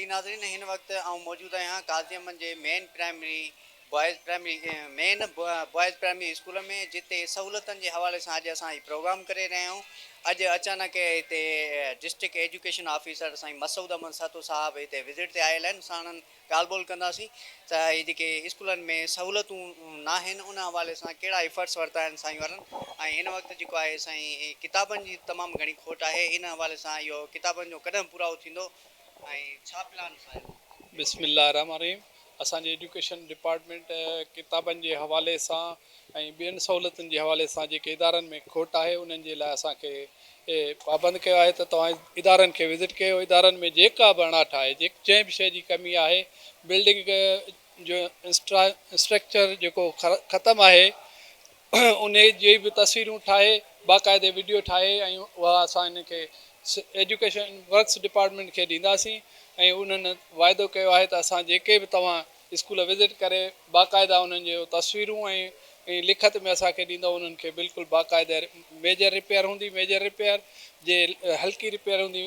جي ناظرين هن وقت آئون موجود آهيان قاضي احمد جي main primary boys primary main boys primary school ۾ جتي سهولتن جي حوالي سان اڄ اسان هي پروگرام ڪري رهيا آهيون اڄ اچانڪ هتي ڊسٽرڪٽ ايجوڪيشن آفيسر سائين مسعود احمد سهتو صاحب هتي وزٽ تي آيل آهن ساڻن ڳالهه ٻولهه ڪنداسين ته هي جيڪي اسڪولن ۾ سهولتون ناهن ان حوالي سان ڪهڙا ايفرٽس ورتا آهن سائين وارن ۽ هن وقت جيڪو آهي سائين ڪتابن جي تمام گهڻي کوٽ آهي ان حوالي سان اهو ڪتابن جو ڪڏهن پورائو ٿيندو ۽ ڇا پلانس آهن. بسم الله الرحمٰن الرحيم اسان جي ايجوڪيشن ڊپارٽمينٽ ڪتابن جي حوالي سان ۽ ٻين سهولتن جي حوالي سان جيڪي ادارن ۾ کوٽ آهي انهن جي لاء اسان کي پابند ڪيو آهي ته توهان ادارن کي وزٽ ڪيو ادارن ۾ جيڪا به اڻاٺ آهي جنهن به شيء جي ڪمي آهي بلڊنگ جو انسٽرڪچر جيڪو ختم آهي انهي جي به تصويرون ٺاهي باقاعدي وڊيو ٺاهي ۽ اها اسان انهن کي ايجوڪيشن ورڪس ڊپارٽمينٽ کي ڏينداسين ۽ انهن واعدو ڪيو آهي ته اسان جيڪي به توهان اسڪول وزٽ ڪري باقاعده انهن جو تصويرون ۽ لکت ۾ اسان کي ڏيندو انهن کي بلڪل باقاعده ميجر رپيئر هوندي ميجر رپيئر جي هلڪي رپيئر هوندي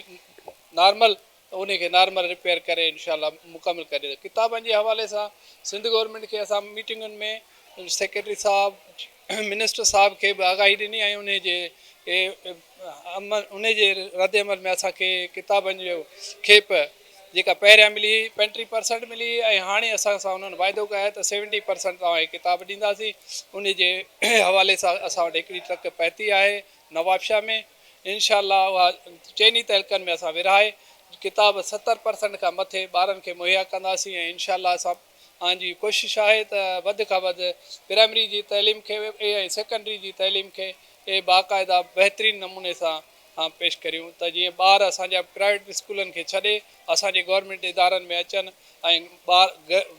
نارمل ته انهي کي نارمل رپيئر ڪري انشاء الله مڪمل ڪري ڏيندو ڪتابن جي حوالي سان سنڌ گورنمينٽ کي اسان ميٽنگن ۾ سيڪريٽري صاحب منسٽر صاحب کي به آگاهي ڏني ۽ انهي جي انهي جي رد عمل ۾ اسان کي ڪتابن جو کيپ جيڪا پهريان ملي هئي پنٽيهه پرسنٽ ملي هئي ۽ هاڻي اسان سان انهن واعدو ڪيو آهي ته سيونٽي پرسنٽ توهان کي ڪتاب ڏينداسين انهي جي حوالي سان اسان وٽ هڪڙي ٽرڪ پهتي آهي نوابشاهه ۾ انشاء الله اها چئني تعلقن ۾ اسان ورهائي ڪتاب 70 پرسنٽ کان مٿي ٻارن کي مهيا ڪنداسين ۽ انشاء الله اسان آن جي ڪوشش آهي ته وڌ کان وڌ پرائمري جي تعليم کي ۽ سيڪنڊري جي تعليم کي باقاعده بهترين نموني سان پيش ڪريون ته جيئن ٻار اسان جا پرائيويٽ اسڪولن کي ڇڏي اسان جي گورنمينٽ ادارن ۾ اچن ۽ ٻار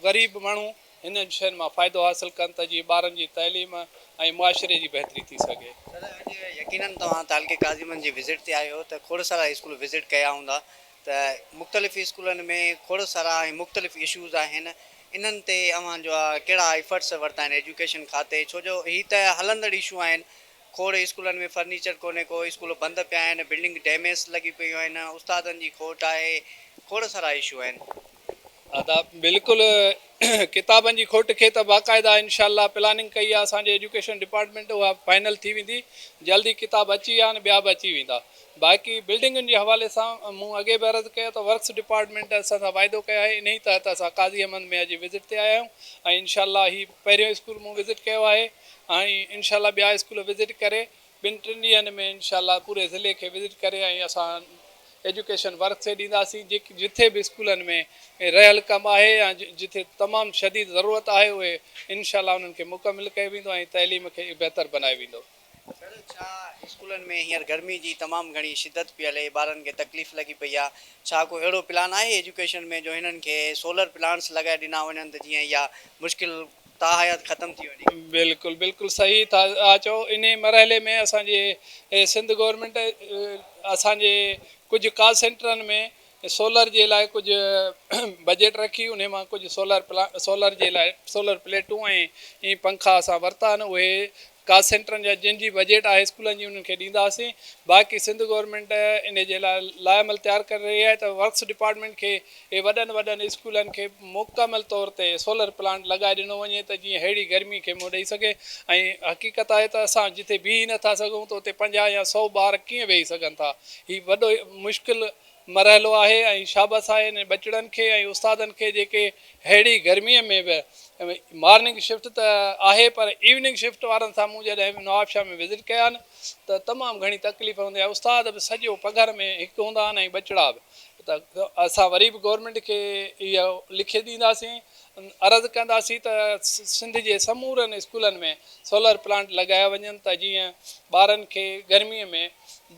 غريب ماڻهو هنن شين مان فائدو حاصل ڪن ته جيئن ٻارن جي تعليم ۽ معاشري جي بهتري ٿي سگهي. سر اڄ يقينن توهان تعلقي قاضي محمد جي وزٽ تي آهيو ته کوڙ سارا اسڪول وزٽ ڪيا هوندا ته مختلف اسڪولن ۾ کوڙ سارا ۽ مختلف اشوز آهن انهن تي اوهان جو ڪهڙا ايفرٽس ورتا آهن ايجوڪيشن کاتي ڇو جو هي ته هلندڙ اشو آهن کوڙ اسڪولن ۾ فرنيچر ڪونهي ڪو اسڪول بند پيا آهن بلڊنگ ڊيميج لڳي پيون آهن استادن جي کوٽ آهي کوڙ سارا اشو آهن. ادا بلڪل ڪتابن جي کوٽ کي ته باقاعده انشاء الله پلاننگ ڪئي آهي اسان جي ايجوڪيشن ڊپارٽمينٽ اها فائنل ٿي ويندي جلدي ڪتاب اچي ويا آهن ٻيا به اچي ويندا باقي بلڊنگن جي حوالي سان مون اڳي به عرض ڪيو ته ورڪس ڊپارٽمينٽ اسان سان واعدو ڪيو آهي انهي تحت اسان قاضي احمد ۾ اڄ وزٽ تي آيا آهيون ۽ انشاء الله هي پهريون اسڪول مون وزٽ ڪيو آهي ۽ انشاء الله ٻيا اسڪول وزٽ ڪري ٻن ٽن ڏينهن ۾ انشاء الله پوري ضلعي کي وزٽ ڪري ۽ اسان ايجوڪيشن ورڪس کي ڏينداسين جتي به اسڪولن ۾ رهيل ڪم آهي يا جتي تمام شديد ضرورت آهي اهي انشاء الله انهن کي مڪمل ڪيو ويندو ۽ تعليم کي بهتر بنايو ويندو. سر ڇا اسڪولن ۾ هينئر گرمي جي تمام گهڻي شدت پئي هلي ٻارن کي تڪليف لڳي پئي آ ڇا ڪو اهڙو پلان آهي ايجوڪيشن ۾ جو هنن کي سولر پلانٽس لڳائي ڏنا وڃن ته جيئن اها مشڪل تاحيات ختم ٿي وڃي. بلڪل بلڪل صحيح ٿا چئو انهي مرحلي ۾ اسان جي سنڌ گورنمينٽ اسان جي ڪجهه ڪال سينٽرن ۾ سولر جي لاء ڪجهه بجيٽ رکي انهي مان ڪجهه سولر پلا سولر جي لاء سولر پليٽون ۽ پنکا اسان ورتا آهن اهي ڪال سينٽرن جا جن جي بجيٽ آهي اسڪولن جي انهن کي ڏينداسين باقي سنڌ گورنمينٽ انهي جي لاء لاء عمل تيار ڪري رهي آهي ته ورڪس ڊپارٽمينٽ کي اهي وڏن وڏن اسڪولن کي مڪمل طور تي سولر پلانٽ لڳائي ڏنو وڃي ته جيئن ههڙي گرمي کي منهن ڏئي سگهي ۽ حقيقت آهي ته اسان جتي بيهي نٿا سگهون ته اتي 50 يا 100 ٻار ڪيئن ويهي سگهن ٿا هي وڏو مشڪل مرحلو آهي ۽ شابس آهي انهن ٻچڙن کي ۽ استادن کي جيڪي ههڙي گرميء ۾ به مارننگ شفٽ ته آهي پر ايوننگ شفٽ وارن سان مون جڏهن نوابشاهه ۾ وزٽ ڪيا آهن ته تمام گهڻي تڪليف هوندي آهي استاد به سڄو پگهر ۾ هڪ هوندا آهن ۽ ٻچڙا به ته اسان وري به گورنمينٽ کي اهو لکي ڏينداسين عرض ڪنداسين ته سنڌ جي سمورن اسڪولن ۾ سولر پلانٽ لڳايا وڃن ته جيئن ٻارن کي گرمي ۾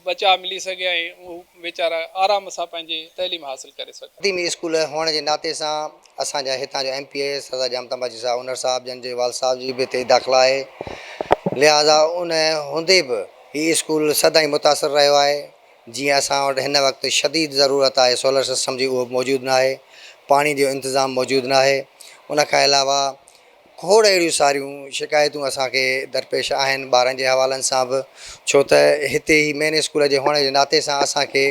بچاء ملي سگهي ۽ هو ويچارا آرام سان پنهنجي تعليم حاصل ڪري سگهن. قديمي اسڪول هئڻ جي ناتي سان اسان جا هتان جو ايم پي اي سردار ڄام تنباچي صاحب انڙ صاحب جن جي والد صاحب جي به هتي داخلا آهي لهٰذا ان هوندي به هي اسڪول سدائين متاثر رهيو آهي جيئن اسان وٽ هن وقت شديد ضرورت آهي سولر سسٽم جي اهو به موجود ناهي، پاڻي جو انتظام موجود ناهي، ان کان علاوه کوڙ اهڙيون ساريون شڪايتون اسان کي درپيش آهن ٻارن جي حوالن سان به ڇو ته هتي هي مين اسڪول جي هئڻ جي ناتي سان اسان کي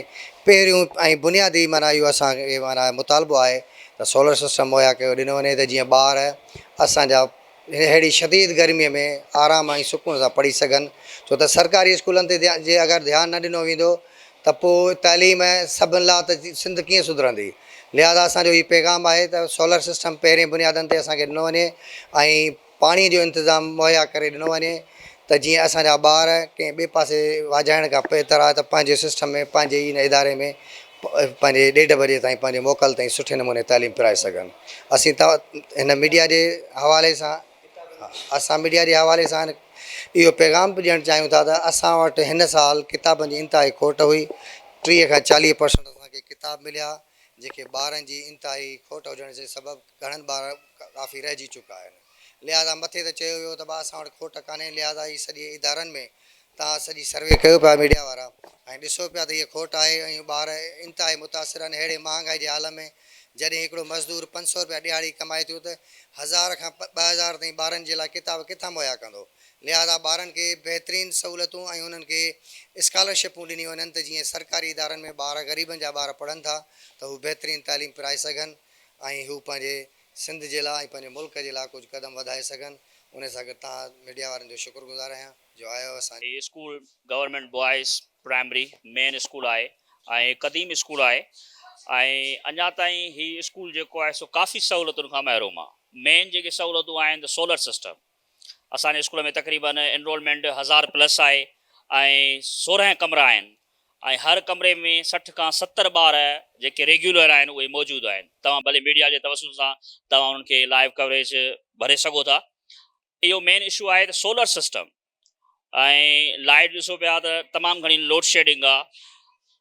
پهريون ۽ بنيادي معنيٰ اهو اسان کي معنيٰ مطالبو آهي ته سولر سسٽم مهيا ڪيو ڏنو وڃي ته جيئن ٻار اسان جا ههڙي شديد گرمي ۾ آرام ۽ سڪون سان پڙهي سگهن ڇو ته سرڪاري اسڪولن تي جي اگر ڌيان نه ڏنو ويندو ته پوء تعليم سڀن لاء ته سنڌ ڪيئن سڌرندي؟ لهٰذا اسان جو هي پيغام آهي ته سولر سسٽم پهرين بنيادن تي اسان کي ڏنو وڃي ۽ پاڻي جو انتظام مهيا ڪري ڏنو وڃي ته جيئن اسان جا ٻار ڪنهن ٻئي پاسي واجهائڻ کان بهتر آهي ته پنهنجي سسٽم ۾ پنهنجي ئي ان اداري ۾ پنهنجي ڏيڍ بجي تائين پنهنجي موڪل تائين سٺي نموني تعليم پرائي سگهن. اسين ته هن ميڊيا جي حوالي سان اسان ميڊيا جي حوالي سان اهو پيغام به ڏيڻ چاهيون ٿا ته اسان وٽ هن سال ڪتابن جي انتهائي کوٽ هئي، 30 کان 40 پرسنٽ اسان کي ڪتاب مليا، جيڪي ٻارن جي انتهائي کوٽ هجڻ جي سبب گهڻن ٻار ڪافي رهجي چڪا آهن. لهٰذا مٿي ته چيو ويو ته ڀا اسان وٽ کوٽ ڪانهي، لهٰذا هي سڄي ادارن ۾ توهان سڄي سروي ڪيو پيا ميڊيا وارا ۽ ڏسو پيا ته هيء کوٽ آهي ۽ ٻار انتهائي متاثر آهن اهڙي مهانگائي جي عالم ۾ جڏهن هڪڙو مزدور 500 رپيا ڏهاڙي ڪمائي ٿو ته هزار کان 2000 تائين ٻارن جي لاء ڪتاب ڪٿان مهيا ڪندو لهٰذا ٻارن کي بهترين سهولتون ۽ انهن کي اسڪالرشپون ڏنيون وڃن ته جيئن سرڪاري ادارن ۾ ٻار غريبن جا ٻار پڙهن ٿا ته هو بهترين تعليم پرائي سگهن ۽ هو پنهنجي سنڌ جي لاء ۽ پنهنجي ملڪ جي لاء ڪجهه قدم وڌائي سگهن ان سان گڏ توهان ميڊيا وارن جو شڪر گذار آهيان. جو آيو اسان هي school government boys primary main school آهي ۽ قديم اسڪول آهي ۽ اڃا تائين هي اسڪول جيڪو آهي سو ڪافي سهولتن کان محروم آهي مين جيڪي سهولتون آهن ته سولر سسٽم اسان جي اسڪول ۾ تقريبن انرولمينٽ هزار پلس آهي ۽ 16 ڪمرا آهن ۽ هر ڪمري ۾ 60 کان 70 ٻار جيڪي ريگيولر آهن اهي موجود آهن توهان ڀلي ميڊيا جي توسط سان توهان انهن کي لائيو ڪوريج ڀري سگهو ٿا اهو مين اشو آهي ته سولر سسٽم ۽ لائٽ ڏسو پيا ته تمام گهڻي لوڊ شيڊنگ آ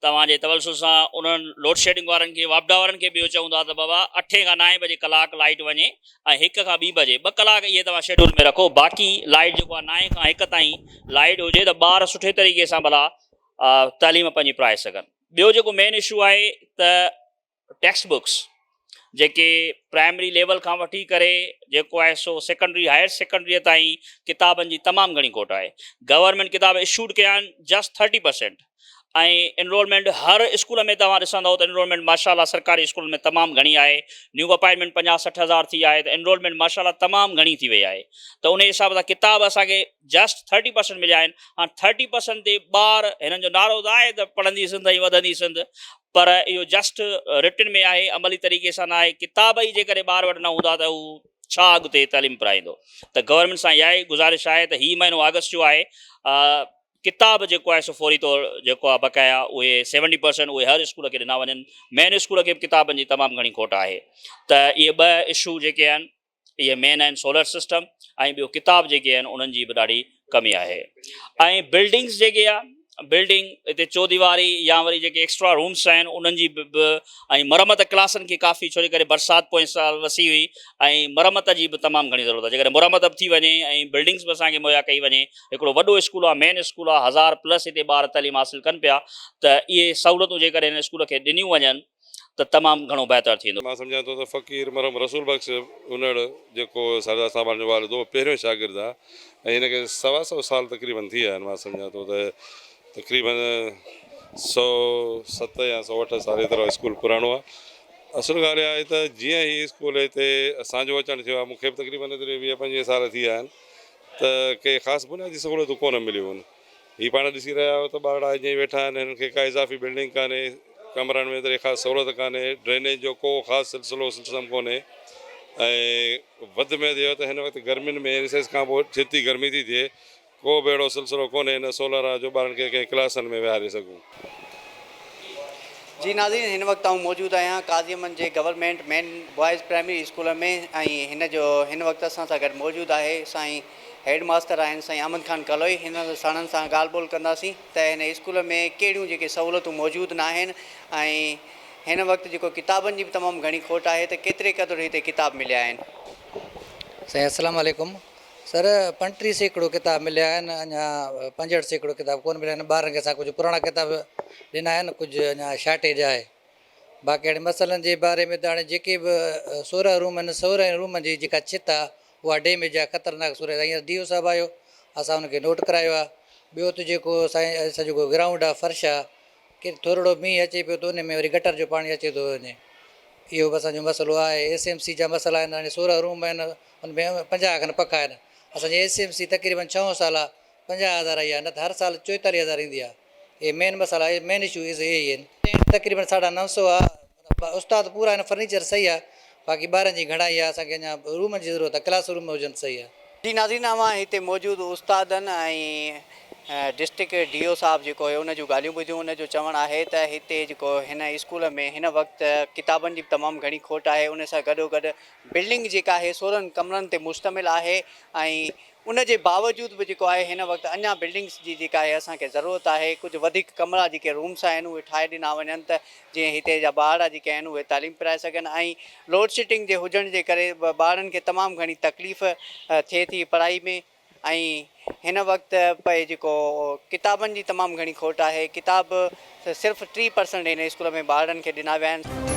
توهان جي تولسل سان انهن لوڊ شيڊنگ وارن کي واپڊا وارن کي به اهو چئون ٿا ته بابا اٺين کان نائين بجي ڪلاڪ لائٽ وڃي ۽ هڪ کان ٻي بجي ٻه ڪلاڪ اهي توهان شيڊول ۾ رکو باقي لائٽ جيڪو آ نائين کان هڪ تائين لائٽ هجي ته ٻار سٺي طريقي سان ڀلا تعليم پنهنجي پرائي سگهن ٻيو جيڪو مين اشو آهي ته ٽيڪسٽ بڪس جيڪي پرائمري ليول کان وٺي ڪري جيڪو آهي سو سيڪنڊري هائر سيڪنڊري تائين ڪتابن جي تمام گهڻي کوٽ آهي گورنمينٽ ڪتاب اشوڊ ڪيا آهن جسٽ 30% ۽ انرولمينٽ هر اسڪول ۾ توهان ڏسندو ته انرولمينٽ ماشاء الله سرڪاري اسڪولن ۾ تمام گهڻي آهي نيو اپائنٽمينٽ 50 60 هزار ٿي آهي ته انرولمينٽ ماشاء الله تمام گهڻي ٿي وئي آهي ته ان حساب سان ڪتاب اسان کي جسٽ 30% مليا آهن هاڻ 30% تي ٻار هنن جو نعرو ته آهي ته پڙهندي سنڌ ۽ وڌندي سنڌ پر اهو جسٽ رٽن ۾ آهي عملي طريقي سان نه آهي ڪتاب ئي جيڪڏهن ٻار وٽ نه هوندا ته هو ڇا اڳتي تعليم پرائيندو ته گورنمينٽ سان اها ئي گذارش آهي ته هي مهينو آگسٽ جو آهي ڪتاب جيڪو آهي سو فوري طور جيڪو آهي بقايا اهي 70% اهي هر اسڪول کي ڏنا وڃن مين اسڪول کي به ڪتابن جي تمام گهڻي کوٽ آهي ته اهي ٻه اشو جيڪي آهن اهي مين آهن سولر سسٽم ۽ ٻيو ڪتاب جيڪي آهن انهن جي به ڏاڍي ڪمي آهي ۽ بلڊنگس جيڪي آهي بلڊنگ هتي چوديواري يا وري جيڪي ايڪسٽرا رومس آهن انهن جي به ۽ مرمت ڪلاسن کي ڪافي ڇو جي ڪري برسات پوئين سال وسي هئي ۽ مرمت جي به تمام گهڻي ضرورت آهي جيڪڏهن مرمت به ٿي وڃي ۽ بلڊنگس به اسان کي مهيا ڪئي وڃي هڪڙو وڏو اسڪول آهي مين اسڪول آهي هزار پلس هتي ٻار تعليم حاصل ڪن پيا ته اهي سهولتون جيڪڏهن هن اسڪول کي ڏنيون وڃن ته تمام گهڻو بهتر ٿيندو. مان سمجهان ٿو ته فقير مرحوم رسول بخش انڙ جيڪو سردار صاحبان جو والد هو پهريون شاگرد آ ۽ هن کي سوا سئو سال تقريبن ٿي ويا آهن مان سمجهان ٿو ته تقريبن 107 يا 108 سال ايترو اسڪول پراڻو آ اصل ڳالهه اها آهي ته جيئن هي اسڪول هتي اسان جو اچڻ ٿيو آ مون کي به تقريبن ايتري 20 25 سال ٿي ويا آهن ته ڪي خاص بنيادي سهولتون ڪونه مليون آهن. هي پاڻ ڏسي رهيا آهيو ته ٻارڙا ائين ئي ويٺا آهن، هنن کي ڪا اضافي بلڊنگ ڪانهي، ڪمرن ۾ ايتري خاص سهولت ڪانهي، ڊرينيج جو ڪو خاص سلسلو سسٽم ڪونهي ۽ وڌ ۾ وڌ اهو ته هن وقت گرمين ۾ ريسيس کان پوء ڇتي گرمي ٿي ٿئي، ڪو به اهڙو سلسلو ڪونهي نه سولر آهي جو ٻارن کي ڪنهن ڪلاسن ۾ ويهاري سگهون. جي ناظرين هن وقت آئون موجود آهيان قاضي احمد جي government main boys primary school ۾ ۽ هن جو هن وقت اسان سان گڏ موجود آهي سائين هيڊ ماستر آهن سائين احمد خان ڪلوئي هن ساڻن سان ڳالهه ٻولهه ڪنداسين ته هن اسڪول ۾ ڪهڙيون جيڪي سهولتون موجود ناهن ۽ هن وقت جيڪو ڪتابن جي به تمام گهڻي کوٽ آهي ته ڪيتري قدر هتي ڪتاب مليا آهن. سائين السلام عليڪم سر 35% ڪتاب مليا آهن اڃا 65% ڪتاب ڪونه مليا آهن ٻارن کي اسان ڪجهه پراڻا ڪتاب ڏنا آهن ڪجهه اڃا شارٽيج آهي باقي هاڻي مسئلن جي باري ۾ ته هاڻي جيڪي به 16 روم آهن 16 رومن جي جيڪا ڇت آهي اها ڊيميج آهي خطرناڪ صورت هينئر ڊي او صاحب آيو اسان ان کي نوٽ ڪرايو آهي ٻيو ته جيڪو سائين اسان جيڪو گرائونڊ آهي فرش آهي ڪي ٿورڙو مينهن اچي پيو ته ان ۾ وري گٽر جو پاڻي اچي ٿو وڃي اهو به اسان جو مسئلو آهي ايس ايم سي جا مسئلا آهن هاڻي 16 روم آهن ان ۾ 50 کن پکا آهن اسان جي ايس ايم سي تقريبن ڇهون سال آهي 50 هزار آئي آهي نه ته هر سال 44 هزار ايندي آهي اهي مين مسئلا اهي مين اشو اهي ئي آهن. ٽينٽ تقريبن ساڍا نو سو آهي استاد پورا آهن فرنيچر صحيح آهي باقي ٻارن جي گهڻائي آهي اسان کي اڃا رومن جي ضرورت آهي ڪلاس روم هجن ته صحيح آهي. جي ناظرين اوهان هتي موجود استادن ۽ ڊسٽرڪٽ ڊي او صاحب جيڪو هيو ان جون ڳالهيون ٻڌيون ان جو چوڻ آهي ته هتي جيڪو هن اسڪول ۾ هن وقت ڪتابن جي به تمام گهڻي کوٽ آهي ان سان گڏو گڏ بلڊنگ جيڪا آهي 16 ڪمرن تي مشتمل آهي ۽ ان جي باوجود به جيڪو آهي هن وقت اڃا بلڊنگس جي جيڪا آهي اسان کي ضرورت آهي ڪجهه وڌيڪ ڪمرا جيڪي رومس آهن اهي ٺاهي ڏنا وڃن ته جيئن هتي جا ٻارڙا جيڪي آهن اهي تعليم پرائي سگهن ۽ لوڊشيڊنگ جي هجڻ جي ڪري به ٻارڙن کي تمام گهڻي تڪليف ٿئي ٿي پڙهائي ۾ ۽ هن وقت پئي جيڪو ڪتابن جي تمام گهڻي کوٽ آهي ڪتاب صرف 3 پرسنٽ هن اسڪول ۾ ٻارڙن کي ڏنا ويا آهن.